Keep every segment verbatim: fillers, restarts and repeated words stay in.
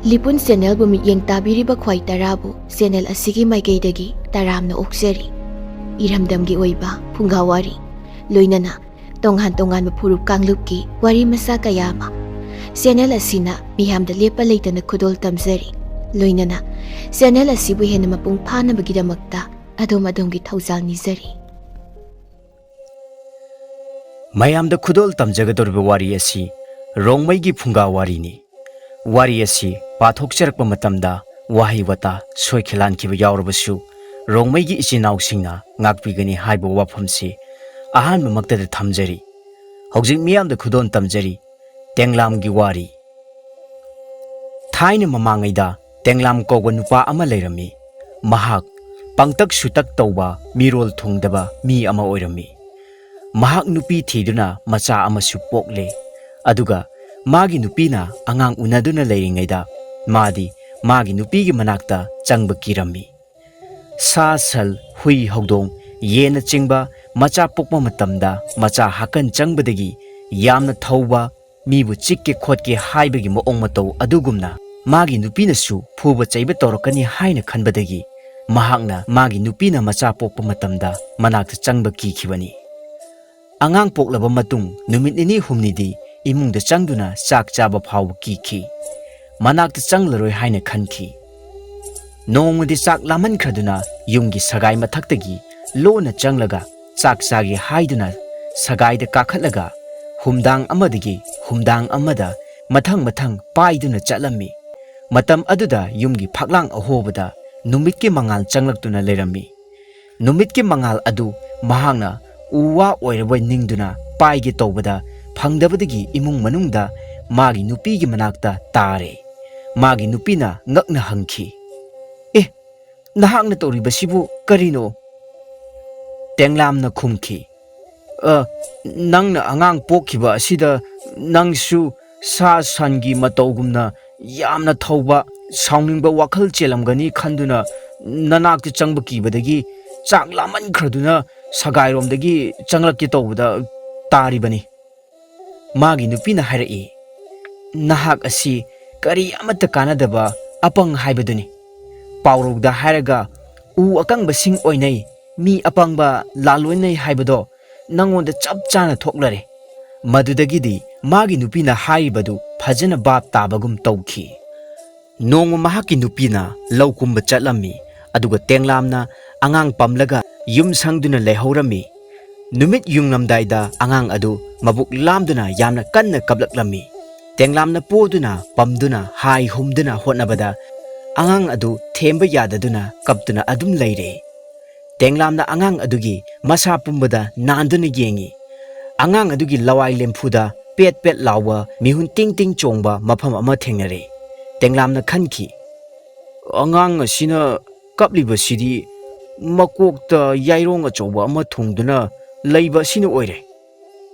ꯂꯤꯄꯨꯟ ꯆꯦꯅꯦꯜꯕꯨ ꯃꯤꯠꯌꯦꯡ ꯇꯥꯕꯤꯔꯤꯕ ꯈ꯭ꯋꯥꯏ ꯇꯔꯥꯕꯨ ꯆꯦꯅꯦꯜ ꯑꯁꯤꯒꯤ ꯃꯥꯏꯀꯩꯗꯒꯤ ꯇꯔꯥꯝꯅ ꯑꯣꯛꯆꯔꯤ꯫ ꯏꯔꯝꯗꯝꯒꯤ ꯑꯣꯏꯕ ꯐꯨꯡꯒꯥ ꯋꯥꯔꯤ, ꯂꯣꯏꯅꯅ ꯇꯣꯉꯥꯟ ꯇꯣꯉꯥꯟꯕ ꯐꯨꯔꯨꯞ ꯀꯥꯡꯂꯨꯞꯀꯤ ꯋꯥꯔꯤ ꯃꯆꯥ ꯀꯌꯥ ꯑꯃ ꯆꯦꯅꯦꯜ ꯑꯁꯤꯅ ꯃꯤꯌꯥꯝꯗ ꯂꯦꯞꯄ ꯂꯩꯇꯅ ꯈꯨꯗꯣꯜ ꯇꯝꯖꯔꯤ꯫ ꯂꯣꯏꯅꯅ ꯆꯦꯅꯦꯜ ꯑꯁꯤꯕꯨ ꯍꯦꯟꯅ ꯃꯄꯨꯡ ꯐꯥꯅꯕꯒꯤꯗꯃꯛꯇ ꯑꯗꯣꯝ ꯑꯗꯣꯝꯒꯤ ꯊꯧꯖꯥꯜ ꯅꯤꯖꯔꯤ꯫ ꯃꯌꯥꯝꯗ ꯈꯨꯗꯣꯜ ꯇꯝꯖꯒꯗꯧꯔꯤꯕ ꯋꯥꯔꯤ ꯑꯁꯤ ꯔꯣꯡꯃꯩꯒꯤ ꯐꯨꯡꯒꯥ ꯋꯥꯔꯤꯅꯤ꯫ ꯋꯥꯔꯤ ꯑꯁꯤ ꯄꯥꯊꯣꯛꯆꯔꯛꯄ ꯃꯇꯝꯗ ꯋꯥꯍꯩ ꯋꯥꯇꯥ ꯁꯣꯏꯈꯤꯂꯥꯟꯈꯤꯕ ꯌꯥꯎꯔꯕꯁꯨ, ꯔꯣꯡꯃꯩꯒꯤ ꯏꯆꯤꯟ ꯏꯅꯥꯎꯁꯤꯡꯅ ꯉꯥꯛꯄꯤꯒꯅꯤ ꯍꯥꯏꯕ ꯋꯥꯐꯝꯁꯤ ꯑꯍꯥꯟꯕꯃꯛꯇꯗ ꯊꯝꯖꯔꯤ꯫ ꯍꯧꯖꯤꯛ ꯃꯤꯌꯥꯝꯗ ꯈꯨꯗꯣꯜ ꯇꯝꯖꯔꯤ꯫ ꯇꯦꯡꯂꯥꯝꯒꯤ ꯋꯥꯔꯤ꯫ ꯊꯥꯏꯅ ꯃꯃꯥꯡꯉꯩꯗ ꯇꯦꯡꯂꯥꯝ ꯀꯧꯕ ꯅꯨꯄꯥ ꯑꯃ ꯂꯩꯔꯝꯃꯤ꯫ ꯃꯍꯥꯛ ꯄꯪꯇꯛ ꯁꯨꯇꯛ ꯇꯧꯕ, ꯃꯤꯔꯣꯜ ꯊꯨꯡꯗꯕ ꯃꯤ ꯑꯃ ꯑꯣꯏꯔꯝꯃꯤ꯫ ꯃꯍꯥꯛ ꯅꯨꯄꯤ ꯊꯤꯗꯨꯅ ꯃꯆꯥ ꯑꯃꯁꯨ ꯄꯣꯛꯂꯦ꯫ ꯑꯗꯨꯒ ꯃꯥꯒꯤ ꯅꯨꯄꯤꯅ ꯑꯉꯥꯡ ꯎꯅꯗꯨꯅ ꯂꯩꯔꯤꯉꯩꯗ ꯃꯥꯗꯤ ꯃꯥꯒꯤ ꯅꯨꯄꯤꯒꯤ ꯃꯅꯥꯛꯇ ꯆꯪꯕ ꯀꯤꯔꯝꯃꯤ꯫ ꯁꯥ ꯁꯟ, ꯍꯨꯏ ꯍꯧꯗꯣꯡ, ꯌꯦꯟꯅꯆꯤꯡꯕ ꯃꯆꯥ ꯄꯣꯛꯄ ꯃꯇꯝꯗ ꯃꯆꯥ ꯍꯥꯀꯟ ꯆꯪꯕꯗꯒꯤ ꯌꯥꯝꯅ ꯊꯧꯕ, ꯃꯤꯕꯨ ꯆꯤꯛꯀꯦ ꯈꯣꯠꯀꯦ ꯍꯥꯏꯕꯒꯤ ꯃꯑꯣꯡ ꯃꯇꯧ ꯑꯗꯨꯒꯨꯝꯅ ꯃꯥꯒꯤ ꯅꯨꯄꯤꯅꯁꯨ ꯐꯨꯕ ꯆꯩꯕ ꯇꯧꯔꯛꯀꯅꯤ ꯍꯥꯏꯅ ꯈꯟꯕꯗꯒꯤ ꯃꯍꯥꯛꯅ ꯃꯥꯒꯤ ꯅꯨꯄꯤꯅ ꯃꯆꯥ ꯄꯣꯛꯄ ꯃꯇꯝꯗ ꯃꯅꯥꯛꯇ ꯆꯪꯕ ꯀꯤꯈꯤꯕꯅꯤ꯫ ꯑꯉꯥꯡ ꯄꯣꯛꯂꯕ ꯃꯇꯨꯡ ꯅꯨꯃꯤꯠ ꯅꯤꯅꯤ ꯍꯨꯝꯅꯤꯗꯤ ꯏꯃꯨꯡꯗ ꯆꯪꯗꯨꯅ ꯆꯥꯛ ꯆꯥꯕ ꯐꯥꯎꯕ ꯀꯤꯈꯤ꯫ ꯃꯅꯥꯛꯇ ꯆꯪꯂꯔꯣꯏ ꯍꯥꯏꯅ ꯈꯟꯈꯤ꯫ ꯅꯣꯡꯃꯗꯤ ꯆꯥꯛ ꯂꯥꯝꯃꯟꯈ꯭ꯔꯗꯨꯅ ꯌꯨꯝꯒꯤ ꯁꯒꯥꯏ ꯃꯊꯛꯇꯒꯤ ꯂꯣꯟꯅ ꯆꯪꯂꯒ ꯆꯥꯛ ꯆꯥꯒꯦ ꯍꯥꯏꯗꯨꯅ ꯁꯒꯥꯏꯗ ꯀꯥꯈꯠꯂꯒ ꯍꯨꯝꯗꯥꯡ ꯑꯃꯗꯒꯤ ꯍꯨꯝꯗꯥꯡ ꯑꯃꯗ ꯃꯊꯪ ꯃꯊꯪ ꯄꯥꯏꯗꯨꯅ ꯆꯠꯂꯝꯃꯤ꯫ ꯃꯇꯝ ꯑꯗꯨꯗ ꯌꯨꯝꯒꯤ ꯐꯛꯂꯥꯡ ꯑꯍꯣꯕꯗ ꯅꯨꯃꯤꯠꯀꯤ ꯃꯉꯥꯜ ꯆꯪꯂꯛꯇꯨꯅ ꯂꯩꯔꯝꯃꯤ꯫ ꯅꯨꯃꯤꯠꯀꯤ ꯃꯉꯥꯜ ꯑꯗꯨ ꯃꯍꯥꯛꯅ ꯎ ꯋꯥ ꯑꯣꯏꯔꯕꯣꯏ ꯅꯤꯡꯗꯨꯅ ꯄꯥꯏꯒꯦ ꯇꯧꯕꯗ ꯐꯪꯗꯕꯗꯒꯤ ꯏꯃꯨꯡ ꯃꯅꯨꯡꯗ ꯃꯥꯒꯤ ꯅꯨꯄꯤꯒꯤ ꯃꯅꯥꯛꯇ ꯇꯥꯔꯦ꯫ ꯃꯥꯒꯤ ꯅꯨꯄꯤꯅ ꯉꯛꯅ ꯍꯪꯈꯤ, "ꯑꯦ, ꯅꯍꯥꯛꯅ ꯇꯧꯔꯤꯕꯁꯤꯕꯨ ꯀꯔꯤꯅꯣ?" ꯇꯦꯡꯂꯥꯝꯅ ꯈꯨꯝꯈꯤ, "ꯑ, ꯅꯪꯅ ꯑꯉꯥꯡ ꯄꯣꯛꯈꯤꯕ ꯑꯁꯤꯗ ꯅꯪꯁꯨ ꯁꯥ ꯁꯟꯒꯤ ꯃꯇꯧꯒꯨꯝꯅ ꯌꯥꯝꯅ ꯊꯧꯕ, ꯁꯥꯎꯅꯤꯡꯕ ꯋꯥꯈꯜ ꯆꯦꯜꯂꯝꯒꯅꯤ ꯈꯟꯗꯨꯅ ꯅꯅꯥꯛꯇ ꯆꯪꯕ ꯀꯤꯕꯗꯒꯤ ꯆꯥꯛ ꯂꯥꯝꯃꯟꯈ꯭ꯔꯗꯨꯅ ꯁꯒꯥꯏꯔꯣꯝꯗꯒꯤ ꯆꯪꯂꯛꯀꯦ ꯇꯧꯕꯗ ꯇꯥꯔꯤꯕꯅꯤ꯫" ꯃꯥꯒꯤ ꯅꯨꯄꯤꯅ ꯍꯥꯏꯔꯛꯏ, "ꯅꯍꯥꯛ ꯑꯁꯤ ꯀꯔꯤ ꯑꯃꯠꯇ ꯀꯥꯟꯅꯗꯕ ꯑꯄꯪ ꯍꯥꯏꯕꯗꯨꯅꯤ꯫ ꯄꯥꯎꯔꯧꯗ ꯍꯥꯏꯔꯒ ꯎ ꯑꯀꯪꯕꯁꯤꯡ ꯑꯣꯏꯅꯩ, ꯃꯤ ꯑꯄꯪꯕ ꯂꯥꯂꯣꯏꯅꯩ ꯍꯥꯏꯕꯗꯣ ꯅꯪꯉꯣꯟꯗ ꯆꯞ ꯆꯥꯅ ꯊꯣꯛꯂꯔꯦ꯫ ꯃꯗꯨꯗꯒꯤꯗꯤ ꯃꯥꯒꯤ ꯅꯨꯄꯤꯅ ꯍꯥꯏꯔꯤꯕꯗꯨ ꯐꯖꯅ ꯚꯥꯞ ꯇꯥꯕꯒꯨꯝ ꯇꯧꯈꯤ꯫ ꯅꯣꯡꯃ ꯃꯍꯥꯛꯀꯤ ꯅꯨꯄꯤꯅ ꯂꯧ ꯀꯨꯝꯕ ꯆꯠꯂꯝꯃꯤ, ꯑꯗꯨꯒ ꯇꯦꯡꯂꯥꯝꯅ ꯑꯉꯥꯡ ꯄꯝꯂꯒ ꯌꯨꯝ ꯁꯪꯗꯨꯅ ꯂꯩꯍꯧꯔꯝꯃꯤ꯫ ꯅꯨꯃꯤꯠ ꯌꯨꯡꯂꯝꯗꯥꯏꯗ ꯑꯉꯥꯡ ꯑꯗꯨ ꯃꯕꯨꯛ ꯂꯥꯝꯗꯨꯅ ꯌꯥꯝꯅ ꯀꯟꯅ ꯀꯞꯂꯛꯂꯝꯃꯤ꯫ ꯇꯦꯡꯂꯥꯝꯅ ꯄꯣꯗꯨꯅ ꯄꯝꯗꯨꯅ ꯍꯥꯏ ꯍꯨꯝꯗꯨꯅ ꯍꯣꯠꯅꯕꯗ ꯑꯉꯥꯡ ꯑꯗꯨ ꯊꯦꯝꯕ ꯌꯥꯗꯗꯨꯅ ꯀꯞꯇꯨꯅ ꯑꯗꯨꯝ ꯂꯩꯔꯦ꯫ ꯇꯦꯡꯂꯥꯝꯅ ꯑꯉꯥꯡ ꯑꯗꯨꯒꯤ ꯃꯁꯥ ꯄꯨꯝꯕꯗ ꯅꯥꯟꯗꯨꯅ ꯌꯦꯡꯉꯤ꯫ ꯑꯉꯥꯡ ꯑꯗꯨꯒꯤ ꯂꯋꯥꯏ ꯂꯦꯝꯐꯨꯗ ꯄꯦꯠ ꯄꯦꯠ ꯂꯥꯎꯕ, ꯃꯤꯍꯨꯟ ꯇꯤꯡ ꯇꯤꯡ ꯆꯣꯡꯕ ꯃꯐꯝ ꯑꯃ ꯊꯦꯡꯅꯔꯦ꯫ ꯇꯦꯡꯂꯥꯝꯅ ꯈꯟꯈꯤ, "ꯑꯉꯥꯡ ꯑꯁꯤꯅ ꯀꯞꯂꯤꯕꯁꯤꯗꯤ ꯃꯀꯣꯛꯇ ꯌꯥꯏꯔꯣꯡ ꯑꯆꯧꯕ ꯑꯃ ꯊꯨꯡꯗꯨꯅ ꯂꯩꯕ ꯑꯁꯤꯅ ꯑꯣꯏꯔꯦ"꯫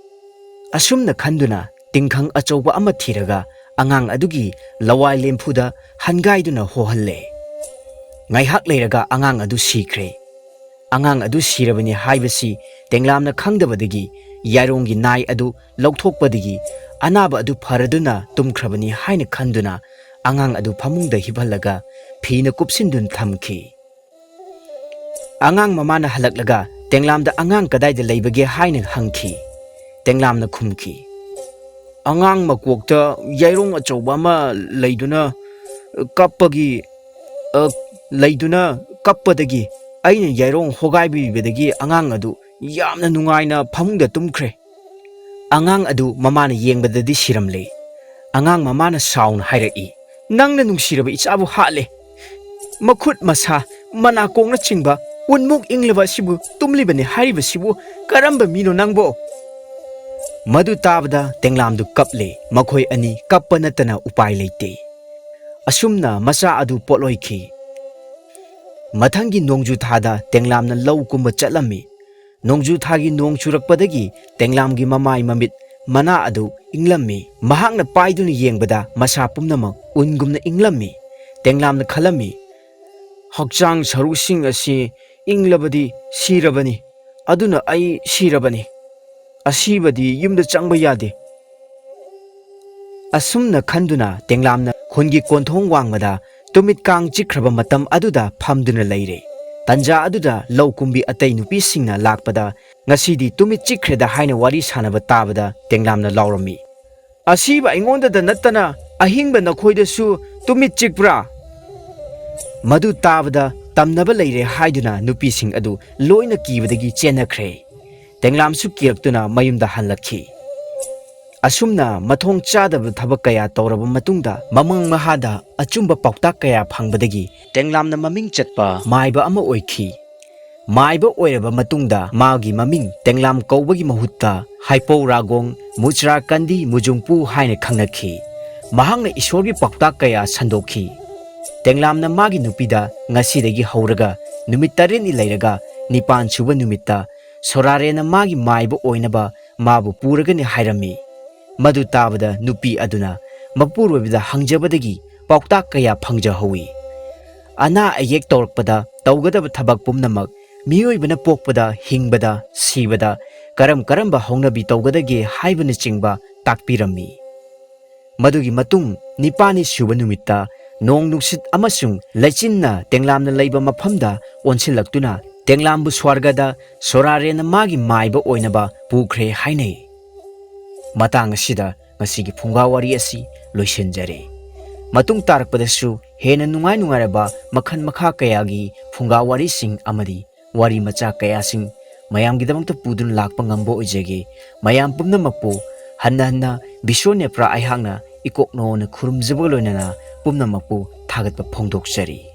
ꯑꯁꯨꯝꯅ ꯈꯟꯗꯨꯅ ꯇꯤꯡꯈꯪ ꯑꯆꯧꯕ ꯑꯃ ꯊꯤꯔꯒ ꯑꯉꯥꯡ ꯑꯗꯨꯒꯤ ꯂꯋꯥꯏ ꯂꯦꯝꯐꯨꯗ ꯍꯟꯒꯥꯏꯗꯨꯅ ꯍꯣꯍꯜꯂꯦ꯫ ꯉꯥꯏꯍꯥꯛ ꯂꯩꯔꯒ ꯑꯉꯥꯡ ꯑꯗꯨ ꯁꯤꯈ꯭ꯔꯦ꯫ ꯑꯉꯥꯡ ꯑꯗꯨ ꯁꯤꯔꯕꯅꯤ ꯍꯥꯏꯕꯁꯤ ꯇꯦꯡꯂꯥꯝꯅ ꯈꯪꯗꯕꯗꯒꯤ ꯌꯥꯏꯔꯣꯡꯒꯤ ꯅꯥꯏ ꯑꯗꯨ ꯂꯧꯊꯣꯛꯄꯗꯒꯤ ꯑꯅꯥꯕ ꯑꯗꯨ ꯐꯔꯗꯨꯅ ꯇꯨꯝꯈ꯭ꯔꯕꯅꯤ ꯍꯥꯏꯅ ꯈꯟꯗꯨꯅ ꯑꯉꯥꯡ ꯑꯗꯨ ꯐꯃꯨꯡꯗ ꯍꯤꯞꯍꯜꯂꯒ ꯐꯤꯅ ꯀꯨꯞꯁꯤꯟꯗꯨꯅ ꯊꯝꯈꯤ꯫ ꯑꯉꯥꯡ ꯃꯃꯥꯅ ꯍꯜꯂꯛꯂꯒ ꯇꯦꯡꯂꯥꯝꯗ ꯑꯉꯥꯡ ꯀꯗꯥꯏꯗ ꯂꯩꯕꯒꯦ ꯍꯥꯏꯅ ꯍꯪꯈꯤ꯫ ꯇꯦꯡꯂꯥꯝꯅ ꯈꯨꯝꯈꯤ, "ꯑꯉꯥꯡ ꯃꯀꯣꯛꯇ ꯌꯥꯏꯔꯣꯡ ꯑꯆꯧꯕ ꯑꯃ ꯂꯩꯗꯨꯅ ꯀꯞꯄꯒꯤ, ꯑ, ꯂꯩꯗꯨꯅ ꯀꯞꯄꯗꯒꯤ ꯑꯩꯅ ꯌꯥꯏꯔꯣꯡ ꯍꯣꯒꯥꯏꯕꯤꯕꯗꯒꯤ ꯑꯉꯥꯡ ꯑꯗꯨ ꯌꯥꯝꯅ ꯅꯨꯡꯉꯥꯏꯅ ꯐꯃꯨꯡꯗ ꯇꯨꯝꯈ꯭ꯔꯦ"꯫ ꯑꯉꯥꯡ ꯑꯗꯨ ꯃꯃꯥꯅ ꯌꯦꯡꯕꯗꯗꯤ ꯁꯤꯔꯝꯂꯦ꯫ ꯑꯉꯥꯡ ꯃꯃꯥꯅ ꯁꯥꯎꯅ ꯍꯥꯏꯔꯛꯏ, "ꯅꯪꯅ ꯅꯨꯡꯁꯤꯔꯕ ꯏꯆꯥꯕꯨ ꯍꯥꯠꯂꯦ꯫ ꯃꯈꯨꯠ ꯃꯁꯥ, ꯃꯅꯥꯀꯣꯡꯅꯆꯤꯡꯕ ꯎꯟꯃꯨꯛ ꯏꯪꯂꯕ ꯑꯁꯤꯕꯨ ꯇꯨꯝꯂꯤꯕꯅꯤ ꯍꯥꯏꯔꯤꯕꯁꯤꯕꯨ ꯀꯔꯝꯕ ꯃꯤꯅꯣ ꯅꯪꯕꯣ?" ꯃꯗꯨ ꯇꯥꯕꯗ ꯇꯦꯡꯂꯥꯝꯗꯨ ꯀꯞꯂꯦ꯫ ꯃꯈꯣꯏ ꯑꯅꯤ ꯀꯞꯄ ꯅꯠꯇꯅ ꯎꯄꯥꯏ ꯂꯩꯇꯦ꯫ ꯑꯁꯨꯝꯅ ꯃꯆꯥ ꯑꯗꯨ ꯄꯣꯠꯂꯣꯏꯈꯤ꯫ ꯃꯊꯪꯒꯤ ꯅꯣꯡꯖꯨ ꯊꯥꯗ ꯇꯦꯡꯂꯥꯝꯅ ꯂꯧ ꯀꯨꯝꯕ ꯆꯠꯂꯝꯃꯤ꯫ ꯅꯣꯡꯖꯨ ꯊꯥꯒꯤ ꯅꯣꯡ ꯆꯨꯔꯛꯄꯗꯒꯤ ꯇꯦꯡꯂꯥꯝꯒꯤ ꯃꯃꯥꯏ ꯃꯃꯤꯠ ꯃꯅꯥ ꯑꯗꯨ ꯏꯪꯂꯝꯃꯤ꯫ ꯃꯍꯥꯛꯅ ꯄꯥꯏꯗꯨꯅ ꯌꯦꯡꯕꯗ ꯃꯁꯥ ꯄꯨꯝꯅꯃꯛ ꯎꯟꯒꯨꯝꯅ ꯏꯪꯂꯝꯃꯤ꯫ ꯇꯦꯡꯂꯥꯝꯅ ꯈꯜꯂꯝꯃꯤ, "ꯍꯛꯆꯥꯡ ꯁꯔꯨꯁꯤꯡ ꯑꯁꯤ ꯏꯪꯂꯕꯗꯤ ꯁꯤꯔꯕꯅꯤ, ꯑꯗꯨꯅ ꯑꯩ ꯁꯤꯔꯕꯅꯤ꯫ ꯑꯁꯤꯕꯗꯤ ꯌꯨꯝꯗ ꯆꯪꯕ ꯌꯥꯗꯦ"꯫ ꯑꯁꯨꯝꯅ ꯈꯟꯗꯨꯅ ꯇꯦꯡꯂꯥꯝꯅ ꯈꯨꯟꯒꯤ ꯀꯣꯟꯊꯣꯡ ꯋꯥꯡꯃꯗ ꯇꯨꯃꯤꯠ ꯀꯥꯡ ꯆꯤꯛꯈ꯭ꯔꯕ ꯃꯇꯝ ꯑꯗꯨꯗ ꯐꯝꯗꯨꯅ ꯂꯩꯔꯦ꯫ ꯇꯟꯖꯥ ꯑꯗꯨꯗ ꯂꯧ ꯀꯨꯝꯕꯤ ꯑꯇꯩ ꯅꯨꯄꯤꯁꯤꯡꯅ ꯂꯥꯛꯄꯗ, "ꯉꯁꯤꯗꯤ ꯇꯨꯃꯤꯠ ꯆꯤꯛꯈ꯭ꯔꯦꯗ" ꯍꯥꯏꯅ ꯋꯥꯔꯤ ꯁꯥꯟꯅꯕ ꯇꯥꯕꯗ ꯇꯦꯡꯂꯥꯝꯅ ꯂꯥꯎꯔꯝꯃꯤ, "ꯑꯁꯤꯕ ꯑꯩꯉꯣꯟꯗꯗ ꯅꯠꯇꯅ ꯑꯍꯤꯡꯕ ꯅꯈꯣꯏꯗꯁꯨ ꯇꯨꯃꯤꯠ ꯆꯤꯛꯄ꯭ꯔꯥ?" ꯃꯗꯨ ꯇꯥꯕꯗ ꯇꯝꯅꯕ ꯂꯩꯔꯦ ꯍꯥꯏꯗꯨꯅ ꯅꯨꯄꯤꯁꯤꯡ ꯑꯗꯨ ꯂꯣꯏꯅ ꯀꯤꯕꯗꯒꯤ ꯆꯦꯟꯅꯈ꯭ꯔꯦ꯫ ꯇꯦꯡꯂꯥꯝꯁꯨ ꯀꯤꯔꯛꯇꯨꯅ ꯃꯌꯨꯝꯗ ꯍꯜꯂꯛꯈꯤ꯫ ꯑꯁꯨꯝꯅ ꯃꯊꯣꯡ ꯆꯥꯗꯕ ꯊꯕꯛ ꯀꯌꯥ ꯇꯧꯔꯕ ꯃꯇꯨꯡꯗ ꯃꯃꯪ ꯃꯍꯥꯗ ꯑꯆꯨꯝꯕ ꯄꯥꯎꯇꯥꯛ ꯀꯌꯥ ꯐꯪꯕꯗꯒꯤ ꯇꯦꯡꯂꯥꯝꯅ ꯃꯃꯤꯡ ꯆꯠꯄ ꯃꯥꯏꯕ ꯑꯃ ꯑꯣꯏꯈꯤ꯫ ꯃꯥꯏꯕ ꯑꯣꯏꯔꯕ ꯃꯇꯨꯡꯗ ꯃꯥꯒꯤ ꯃꯃꯤꯡ ꯇꯦꯡꯂꯥꯝ ꯀꯧꯕꯒꯤ ꯃꯍꯨꯠꯇ ꯍꯥꯏꯄꯧ ꯔꯥꯒꯣꯡ, ꯃꯨꯆ꯭ꯔꯥ ꯀꯟꯗꯤ, ꯃꯨꯖꯨꯡꯄꯨ ꯍꯥꯏꯅ ꯈꯪꯅꯈꯤ꯫ ꯃꯍꯥꯛꯅ ꯏꯁꯣꯔꯒꯤ ꯄꯥꯎꯇꯥꯛ ꯀꯌꯥ ꯁꯟꯗꯣꯛꯈꯤ꯫ ꯇꯦꯡꯂꯥꯝꯅ ꯃꯥꯒꯤ ꯅꯨꯄꯤꯗ ꯉꯁꯤꯗꯒꯤ ꯍꯧꯔꯒ ꯅꯨꯃꯤꯠ ꯇꯔꯦꯠꯅꯤ ꯂꯩꯔꯒ ꯅꯤꯄꯥꯟ ꯁꯨꯕ ꯅꯨꯃꯤꯠꯇ ꯁꯣꯔꯥꯔꯦꯟꯅ ꯃꯥꯒꯤ ꯃꯥꯏꯕ ꯑꯣꯏꯅꯕ ꯃꯥꯕꯨ ꯄꯨꯔꯒꯅꯤ ꯍꯥꯏꯔꯝꯃꯤ꯫ ꯃꯗꯨ ꯇꯥꯕꯗ ꯅꯨꯄꯤ ꯑꯗꯨꯅ ꯃꯄꯨꯔꯣꯏꯕꯗ ꯍꯪꯖꯕꯗꯒꯤ ꯄꯥꯎꯇꯥꯛ ꯀꯌꯥ ꯐꯪꯖꯍꯧꯏ꯫ ꯑꯅꯥ ꯑꯌꯦꯛ ꯇꯧꯔꯛꯄꯗ ꯇꯧꯒꯗꯕ ꯊꯕꯛ ꯄꯨꯝꯅꯃꯛ, ꯃꯤꯑꯣꯏꯕꯅ ꯄꯣꯛꯄꯗ, ꯍꯤꯡꯕꯗ, ꯁꯤꯕꯗ ꯀꯔꯝ ꯀꯔꯝꯕ ꯍꯧꯅꯕꯤ ꯇꯧꯒꯗꯒꯦ ꯍꯥꯏꯕꯅꯆꯤꯡꯕ ꯇꯥꯛꯄꯤꯔꯝꯃꯤ꯫ ꯃꯗꯨꯒꯤ ꯃꯇꯨꯡ ꯅꯤꯄꯥꯜꯅꯤ ꯁꯨꯕ ꯅꯨꯃꯤꯠꯇ ꯅꯣꯡ ꯅꯨꯡꯁꯤꯠ ꯑꯃꯁꯨꯡ ꯂꯩꯆꯤꯟꯅ ꯇꯦꯡꯂꯥꯝꯅ ꯂꯩꯕ ꯃꯐꯝꯗ ꯑꯣꯟꯁꯤꯜꯂꯛꯇꯨꯅ ꯇꯦꯡꯂꯥꯝꯕꯨ ꯁ꯭ꯋꯔꯒꯗ ꯁꯣꯔꯥꯔꯦꯟꯅ ꯃꯥꯒꯤ ꯃꯥꯏꯕ ꯑꯣꯏꯅꯕ ꯄꯨꯈ꯭ꯔꯦ ꯍꯥꯏꯅꯩ꯫ ꯃꯇꯥꯡ ꯑꯁꯤꯗ ꯉꯁꯤꯒꯤ ꯐꯨꯡꯒꯥ ꯋꯥꯔꯤ ꯑꯁꯤ ꯂꯣꯏꯁꯤꯟꯖꯔꯦ꯫ ꯃꯇꯨꯡ ꯇꯥꯔꯛꯄꯗꯁꯨ ꯍꯦꯟꯅ ꯅꯨꯡꯉꯥꯏ ꯅꯨꯡꯉꯥꯏꯔꯕ ꯃꯈꯜ ꯃꯈꯥ ꯀꯌꯥꯒꯤ ꯐꯨꯡꯒꯥ ꯋꯥꯔꯤꯁꯤꯡ ꯑꯃꯗꯤ ꯋꯥꯔꯤ ꯃꯆꯥ ꯀꯌꯥꯁꯤꯡ ꯃꯌꯥꯝꯒꯤꯗꯃꯛꯇ ꯄꯨꯗꯨꯅ ꯂꯥꯛꯄ ꯉꯝꯕ ꯑꯣꯏꯖꯒꯦ꯫ ꯃꯌꯥꯝ ꯄꯨꯝꯅꯃꯛꯄꯨ ꯍꯟꯅ ꯍꯟꯅ ꯕꯤꯁ꯭ꯋ ꯅꯦꯄ꯭ꯔꯥ ꯑꯩꯍꯥꯛꯅ ꯏꯀꯣꯛꯅꯣꯅ ꯈꯨꯔꯨꯝꯖꯕꯒ ꯂꯣꯏꯅꯅ ꯄꯨꯝꯅꯃꯛꯄꯨ ꯊꯥꯒꯠꯄ ꯐꯣꯡꯗꯣꯛꯆꯔꯤ꯫